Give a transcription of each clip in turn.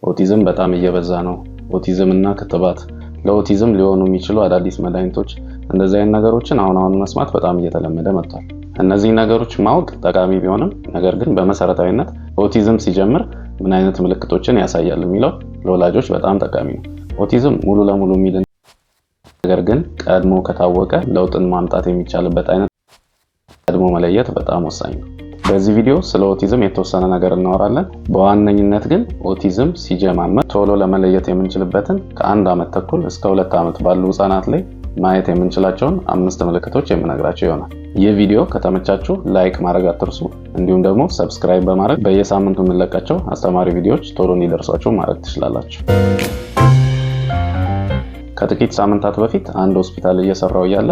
ኦቲዝም በጣም እየበዛ ነው፣ ኦቲዝም እና ክትባት፣ ለኦቲዝም ሊሆኑ የሚችሉ አዳዲስ መድኃኒቶች፣ እንደዚህ አይነት ነገሮችን አሁን አሁን መስማት በጣም እየተለመደ መጥቷል። እነዚህ ነገሮች ማወቅ ጠቃሚ ቢሆንም ነገር ግን በመሰረታዊነት ኦቲዝም ሲጀምር ምን አይነት ምልክቶችን ያሳያል የሚለው ለወላጆች በጣም ጠቃሚ ነው። ኦቲዝም ሙሉ ለሙሉ የሚድን ነገር ግን ቀድሞ ከታወቀ ለውጥን ማምጣት የሚቻልበት አይነት ቀድሞ መለየት በጣም ወሳኝ ነው። በዚህ ቪዲዮ ስለ ኦቲዝም የተወሰነ ነገር እናወራለን። በዋነኝነት ግን ኦቲዝም ሲጀማመር ቶሎ ለመለየት የምንችልበትን ከ1 ዓመት ተኩል እስከ 2 ዓመት ባሉ ህጻናት ላይ ማየት የምንችላቸውን አምስት ምልክቶች የምነግራችሁ ይሆናል። ይህ ቪዲዮ ከተመቻችሁ like ማድረግ አትርሱ። እንዲሁም ደግሞ subscribe በማድረግ በየሳምንቱ የምንለቃቸው አስተማሪ ቪዲዮዎች ቶሎ እንዲደርሷችሁ ማድረግ ትችላላችሁ። ከጥቂት ሳምንታት በፊት አንድ ሆስፒታል እየሰራሁ እያለ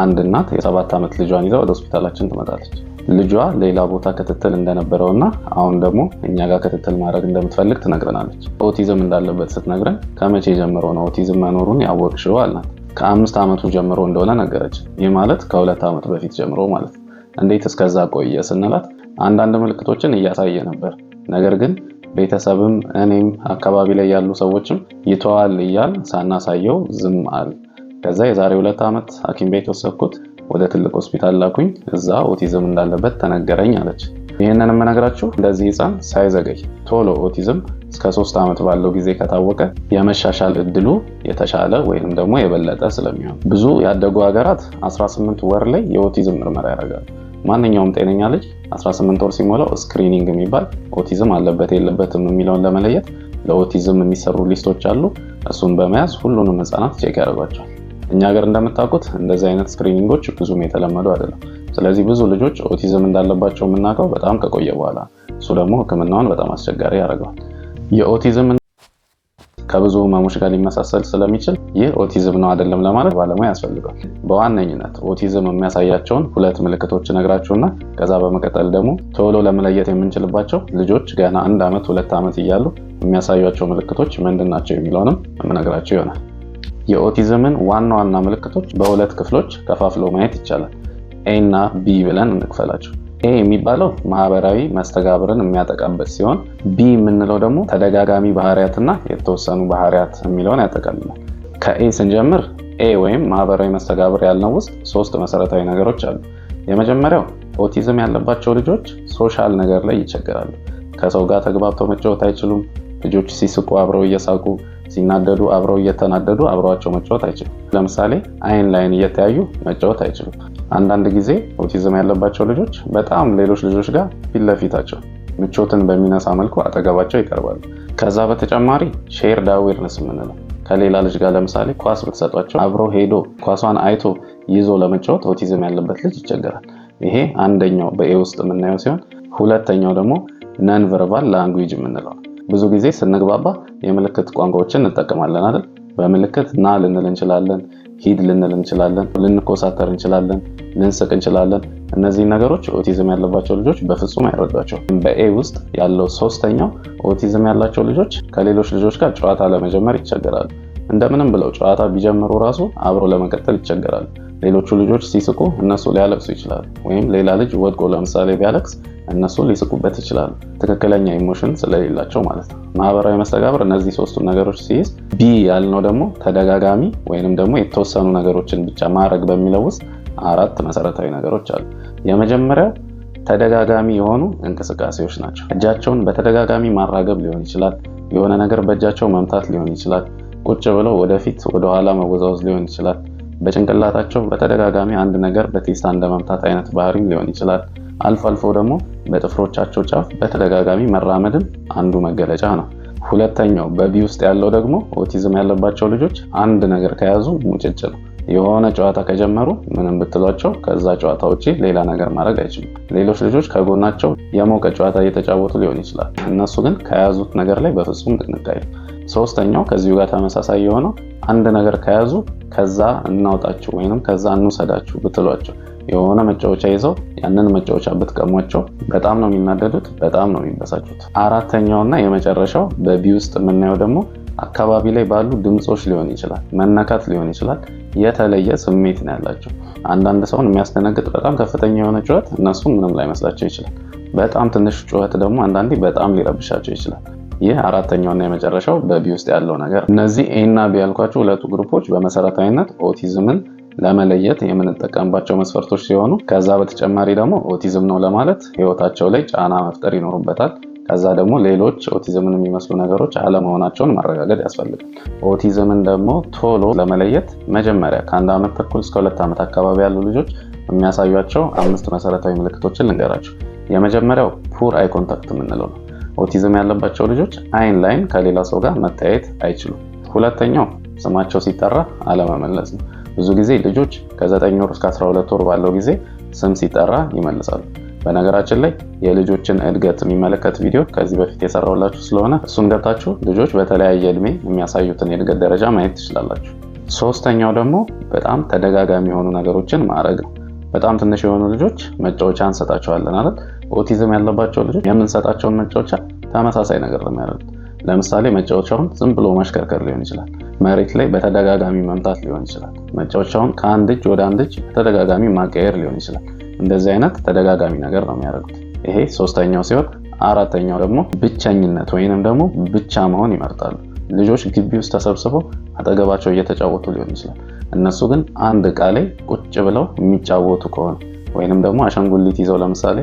አንድ እናት የ7 ዓመት ልጇን ይዛ ወደ ሆስፒታላችን ትመጣለች። ልጇ ሌላ ቦታ ክትትል እንደነበረውና አሁን ደግሞ እኛ ጋር ክትትል ማድረግ እንደምትፈልግ ትነግረናለች። ኦቲዝም እንዳለበት ስትነግረን ከመቼ ጀምሮ ነው ኦቲዝም መኖሩን ያወቅሽው አልናት። ከ5 ዓመቱ ጀምሮ እንደሆነ ነገረችን። ይህ ማለት ከ2 ዓመት በፊት ጀምሮ ማለት ነው። እንዴት እስከዛ ቆየ ስንላት አንዳንድ ምልክቶችን እያሳየ ነበር፣ ነገር ግን ቤተሰብም እኔም አካባቢ ላይ ያሉ ሰዎችም ይተዋል እያልን ሳናሳየው ዝም አልን። ከዛ የዛሬ 2 ዓመት ሐኪም ቤት ወሰድኩት፣ ወደ ትልቅ ሆስፒታል ላኩኝ፣ እዛ ኦቲዝም እንዳለበት ተነገረኝ አለች። ይህንን የምነግራችሁ እንደዚህ ህፃን ሳይዘገይ ቶሎ ኦቲዝም እስከ 3 ዓመት ባለው ጊዜ ከታወቀ የመሻሻል እድሉ የተሻለ ወይንም ደግሞ የበለጠ ስለሚሆን። ብዙ ያደጉ ሀገራት 18 ወር ላይ የኦቲዝም ምርመራ ያደርጋሉ። ማንኛውም ጤነኛ ልጅ 18 ወር ሲሞላው screening የሚባል ኦቲዝም አለበት የለበትም የሚለውን ለመለየት ለኦቲዝም የሚሰሩ list ኦች አሉ። እሱን በመያዝ ሁሉንም ህፃናት check ያደርጓቸዋል። እኛ ሀገር እንደምታውቁት እንደዚህ አይነት screening ኦች ብዙም የተለመዱ አይደለም። ስለዚህ ብዙ ልጆች ኦቲዝም እንዳለባቸው የምናውቀው በጣም ከቆየ በኋላ፣ እሱ ደግሞ ሕክምናውን በጣም አስቸጋሪ ያደርገዋል። የኦቲዝም ከብዙ ህመሞች ጋር ሊመሳሰል ስለሚችል ይህ ኦቲዝም ነው አይደለም ለማለት ባለሙያ ያስፈልገዋል። በዋነኝነት ኦቲዝም የሚያሳያቸውን ሁለት ምልክቶች እነግራችሁና ከዛ በመቀጠል ደግሞ ቶሎ ለመለየት የምንችልባቸው ልጆች ገና 1 ዓመት 2 ዓመት እያሉ የሚያሳዩቸው ምልክቶች ምንድን ናቸው የሚለውንም የምነግራችሁ ይሆናል። የኦቲዝምን ዋና ዋና ምልክቶች በሁለት ክፍሎች ከፋፍሎ ማየት ይቻላል። A እና B ብለን እንክፈላቸው። A የሚባለው ማህበራዊ መስተጋብርን የሚያጠቃበት ሲሆን B የምንለው ደግሞ ተደጋጋሚ ባህሪያትና የተወሰኑ ባህሪያት የሚለውን ያጠቃልላል። ከ A ስንጀምር A ወይም ማህበራዊ መስተጋብር ያልነው ውስጥ ሶስት መሰረታዊ ነገሮች አሉ። የመጀመሪያው ኦቲዝም ያለባቸው ልጆች social ነገር ላይ ይቸገራሉ። ከሰው ጋር ተግባብተው መጫወት አይችሉም። ልጆች ሲስቁ አብረው እየሳቁ፣ ሲናደዱ አብረው እየተናደዱ አብረዋቸው መጫወት አይችሉም። ለምሳሌ አይን ላይን እየተያዩ መጫወት አይችሉም። አንዳንድ ጊዜ ኦቲዝም ያለባቸው ልጆች በጣም ሌሎች ልጆች ጋር ፊት ለፊታቸው ምቾትን በሚነሳ መልኩ አጠገባቸው ይቀርባሉ። ከዛ በተጨማሪ shared awareness የምንለው ከሌላ ልጅ ጋር ለምሳሌ ኳስ ብትሰጧቸው አብሮ ሄዶ ኳሷን አይቶ ይዞ ለመጫወት ኦቲዝም ያለበት ልጅ ይቸገራል። ይሄ አንደኛው በ A ውስጥ የምናየው ሲሆን ሁለተኛው ደግሞ non verbal language የምንለው፣ ብዙ ጊዜ ስንግባባ የምልክት ቋንቋዎችን እንጠቀማለን አይደል? በምልክት ና ልንል እንችላለን፣ ሂድ ልንል እንችላለን፣ ልንኮሳተር እንችላለን፣ ልንስቅ እንችላለን። እነዚህ ነገሮች ኦቲዝም ያለባቸው ልጆች በፍጹም አይረዷቸውም። በ A ውስጥ ያለው ሶስተኛው ኦቲዝም ያላቸው ልጆች ከሌሎች ልጆች ጋር ጨዋታ ለመጀመር ይቸገራሉ። እንደምንም ብለው ጨዋታ ቢጀምሩ ራሱ አብሮ ለመቀጠል ይቸገራሉ። ሌሎቹ ልጆች ሲስቁ እነሱ ሊያለቅሱ ይችላሉ። ወይም ሌላ ልጅ ወድቆ ለምሳሌ ቢያለቅስ እነሱ ሊስቁበት ይችላሉ። ትክክለኛ emotion ስለሌላቸው ማለት ነው። ማህበራዊ መስተጋብር እነዚህ ሶስቱን ነገሮች ሲይዝ B ያልነው ደግሞ ተደጋጋሚ ወይንም ደግሞ የተወሰኑ ነገሮችን ብቻ ማድረግ በሚለው ውስጥ አራት መሰረታዊ ነገሮች አሉ። የመጀመሪያው ተደጋጋሚ የሆኑ እንቅስቃሴዎች ናቸው። እጃቸውን በተደጋጋሚ ማራገብ ሊሆን ይችላል። የሆነ ነገር በእጃቸው መምታት ሊሆን ይችላል። ቁጭ ብለው ወደፊት ወደኋላ መወዛወዝ ሊሆን ይችላል። በጭንቅላታቸው በተደጋጋሚ አንድ ነገር በቴስታ እንደመምታት አይነት ባህሪም ሊሆን ይችላል። አልፎ አልፎ ደግሞ በጥፍሮቻቸው ጫፍ በተደጋጋሚ መራመድም አንዱ መገለጫ ነው። ሁለተኛው በ B ውስጥ ያለው ደግሞ ኦቲዝም ያለባቸው ልጆች አንድ ነገር ከያዙ ሙጭጭ ነው። የሆነ ጨዋታ ከጀመሩ ምንም ብትሏቸው ከዛ ጨዋታ ውጭ ሌላ ነገር ማድረግ አይችሉም። ሌሎች ልጆች ከጎናቸው የሞቀ ጨዋታ እየተጫወቱ ሊሆን ይችላል። እነሱ ግን ከያዙት ነገር ላይ በፍጹም ንቅንቅ አይሉም። ሶስተኛው ከዚሁ ጋር ተመሳሳይ የሆነው አንድ ነገር ከያዙ ከዛ እናውጣችሁ ወይንም ከዛ እንውሰዳችሁ ብትሏቸው፣ የሆነ መጫወቻ ይዘው ያንን መጫወቻ ብትቀሟቸው በጣም ነው የሚናደዱት፣ በጣም ነው የሚበሳጩት። አራተኛውና የመጨረሻው በ B ውስጥ የምናየው ደግሞ አካባቢ ላይ ባሉ ድምፆች ሊሆን ይችላል፣ መነካት ሊሆን ይችላል። የተለየ ስሜት ነው ያላቸው። አንዳንድ ሰውን የሚያስደነግጥ በጣም ከፍተኛ የሆነ ጩኸት እነሱን ምንም ላይመስላቸው ይችላል። በጣም ትንሽ ጩኸት ደግሞ አንዳንዴ በጣም ሊረብሻቸው ይችላል። ይህ አራተኛውና የመጨረሻው በ B ውስጥ ያለው ነገር። እነዚህ A እና B ያልኳቸው ሁለቱ group ኦች በመሰረታዊነት ኦቲዝምን ለመለየት የምንጠቀምባቸው መስፈርቶች ሲሆኑ፣ ከዛ በተጨማሪ ደግሞ ኦቲዝም ነው ለማለት ህይወታቸው ላይ ጫና መፍጠር ይኖሩበታል። ከዛ ደግሞ ሌሎች ኦቲዝምን የሚመስሉ ነገሮች አለመሆናቸውን ማረጋገጥ ያስፈልጋል። ኦቲዝምን ደግሞ ቶሎ ለመለየት መጀመሪያ ከ1 ዓመት ተኩል እስከ 2 ዓመት አካባቢ ያሉ ልጆች የሚያሳዩቸው አምስት መሰረታዊ ምልክቶችን ልንገራችሁ። የመጀመሪያው poor eye contact የምንለው ነው። ኦቲዝም ያለባቸው ልጆች አይን ላይን ከሌላ ሰው ጋር መተያየት አይችሉም። ሁለተኛው ስማቸው ሲጠራ አለመመለስ ነው። ብዙ ጊዜ ልጆች ከ9 ወር እስከ 12 ወር ባለው ጊዜ ስም ሲጠራ ይመልሳሉ። በነገራችን ላይ የልጆችን እድገት የሚመለከት ቪዲዮ ከዚህ በፊት የሰራሁላችሁ ስለሆነ እሱን ገብታችሁ ልጆች በተለያየ እድሜ የሚያሳዩትን የእድገት ደረጃ ማየት ትችላላችሁ። ሶስተኛው ደግሞ በጣም ተደጋጋሚ የሆኑ ነገሮችን ማድረግ ነው። በጣም ትንሽ የሆኑ ልጆች መጫወቻ እንሰጣቸዋለን አይደል? ኦቲዝም ያለባቸው ልጆች የምንሰጣቸውን መጫወቻ ተመሳሳይ ነገር ነው የሚያደርጉት። ለምሳሌ መጫወቻውን ዝም ብሎ ማሽከርከር ሊሆን ይችላል። መሬት ላይ በተደጋጋሚ መምታት ሊሆን ይችላል። መጫወቻውን ከአንድ እጅ ወደ አንድ እጅ በተደጋጋሚ ማቀየር ሊሆን ይችላል። እንደዚህ አይነት ተደጋጋሚ ነገር ነው የሚያደርጉት። ይሄ ሶስተኛው ሲሆን፣ አራተኛው ደግሞ ብቸኝነት ወይንም ደግሞ ብቻ መሆን ይመርጣሉ። ልጆች ግቢ ውስጥ ተሰብስበው አጠገባቸው እየተጫወቱ ሊሆን ይችላል። እነሱ ግን አንድ እቃ ላይ ቁጭ ብለው የሚጫወቱ ከሆነ ወይንም ደግሞ አሻንጉሊት ይዘው ለምሳሌ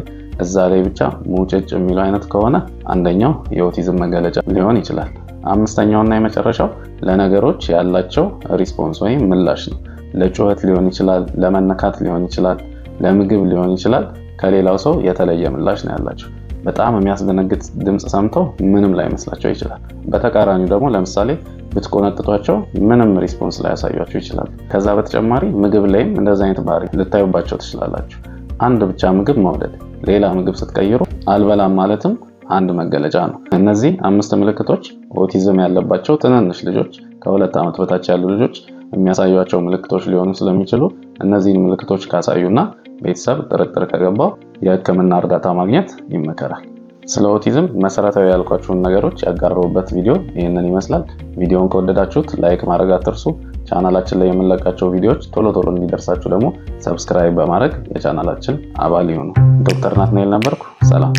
እዛ ላይ ብቻ ሙጭጭ የሚለው አይነት ከሆነ አንደኛው የኦቲዝም መገለጫ ሊሆን ይችላል። አምስተኛውና የመጨረሻው ለነገሮች ያላቸው response ወይም ምላሽ ነው። ለጩኸት ሊሆን ይችላል፣ ለመነካት ሊሆን ይችላል፣ ለምግብ ሊሆን ይችላል። ከሌላው ሰው የተለየ ምላሽ ነው ያላቸው። በጣም የሚያስደነግጥ ድምፅ ሰምተው ምንም ላይመስላቸው ይችላል። በተቃራኒው ደግሞ ለምሳሌ ብትቆነጥጧቸው ምንም response ላያሳያቸው ይችላል። ከዛ በተጨማሪ ምግብ ላይም እንደዚህ አይነት ባህሪ ልታዩባቸው ትችላላችሁ። አንድ ብቻ ምግብ መውደድ፣ ሌላ ምግብ ስትቀይሩ አልበላም ማለትም አንድ መገለጫ ነው። እነዚህ አምስት ምልክቶች ኦቲዝም ያለባቸው ትንንሽ ልጆች፣ ከ2 ዓመት በታች ያሉ ልጆች የሚያሳዩቸው ምልክቶች ሊሆኑ ስለሚችሉ፣ እነዚህን ምልክቶች ካሳዩና ቤተሰብ ጥርጥር ከገባው የሕክምና እርዳታ ማግኘት ይመከራል። ስለ ኦቲዝም መሰረታዊ ያልኳችሁን ነገሮች ያጋራሁበት ቪዲዮ ይህንን ይመስላል። ቪዲዮውን ከወደዳችሁት like ማድረግ አትርሱ። ቻናላችን ላይ የምንለቃቸው ቪዲዮዎች ቶሎ ቶሎ እንዲደርሳችሁ ደግሞ subscribe በማድረግ የቻናላችን አባል ይሁኑ። ዶክተር ናትናኤል ነበርኩ። ሰላም።